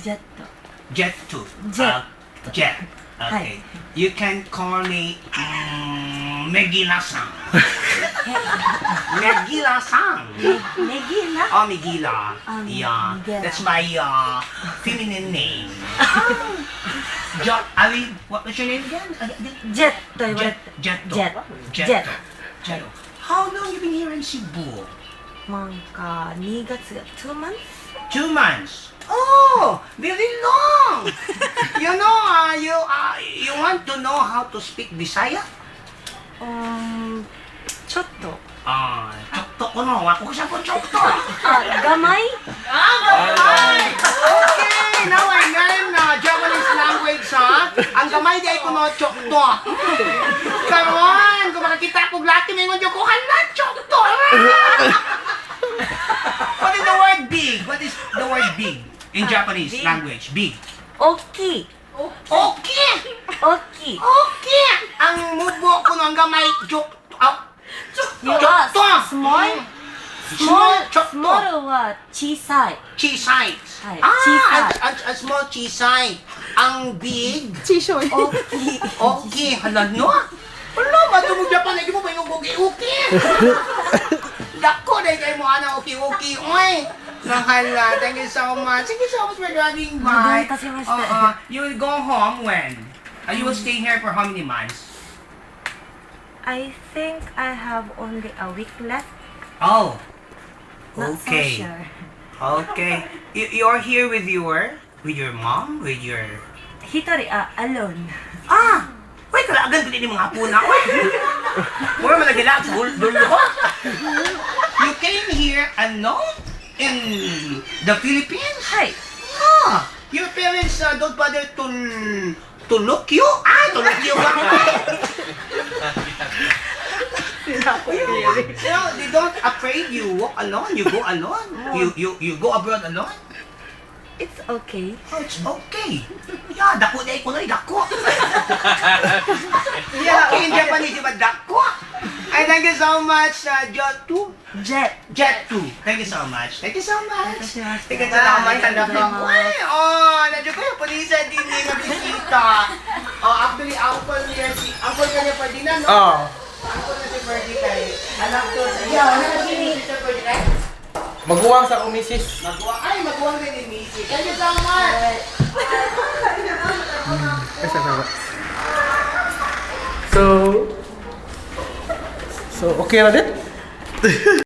ジェット。 Jet 2. Jet. Jet. Okay. はい。 You can call me Megila-san. Megila-san. ネギラ。 Oh, Megila. Ah, Yeah. Miguela. That's my feminine name. Jo, Ali, what was your name again? Again? ジェット言われ Jet, て。 Jetto. Jet. Jetto. Jet. Jetto. How long you been here in Cebu? なんか2月 2 months. 2 months. Oh, very long. You want to know how to speak Bisaya? ちょっと。 Ah, ちょっとこのako sa ko ちょっと。あ、gamay. Ah, gamay. Okay, now I learn Japanese language, ha? Ang gamay diay ko no, ちょっと. Karon, kung makakita ko laki mingon jud ko hala ちょっと. What is the word "big"? What is the word "big" in Japanese Big. Language? Big. 大きい。 Okay. 大きい。 Okay. Ang mubo ko no, ang gamay ちょっと. Ah, You are ちょっと. Small. Small, ちょっと。 Small は小さい。小さい。はい。 Ah, 小さい。 ang small, 小さい. Ang big, Chishoy. 大きい。 Okay. Hala no? Hala, madumog Japan, ay di mo ba yung okay, okay? Dako, dahil kayo mo, ana, okay, okay. Oy! Nahala, thank you so much. Thank you so much for driving by. どういたしまして。 Oo, you will go home when? You will stay here for how many months? I think I have only a week left. Oh. Not so sure. Okay. You're here with your mom, with your 一人、あ、alone. Ah! Uy, kalaagan ko din yung mga hapuna. Uy! Mura man nagila sa dulo ko. You came here alone in the Philippines? はい。 Ah! Your parents don't bother to look you? Ah, to look you ba? They don't afraid you walk alone, you go alone. You go abroad alone. It's okay. Oh, it's okay. Yeah, dako na ko na, dako. Yeah, okay in Japanese, di ba? Dako. Ay, thank you so much, Jet2. Jet. Jet2. Thank you so much. Thank you so much. Thank Thank you, salamat talaga. Bye. Uy, oh, nandiyo kayo, polisa din nga bisita. Oh, actually, uncle niya si, uncle niya Ferdinand, no? Oh. Uncle na si Ferdy kay, anak ko sa, yeah, wala na si Mr. Ferdinand. Maguwang sa akong misis. Maguwang, ay, maguwang din ni Missy. Thank you so much. Ay, sa So, okay ra din?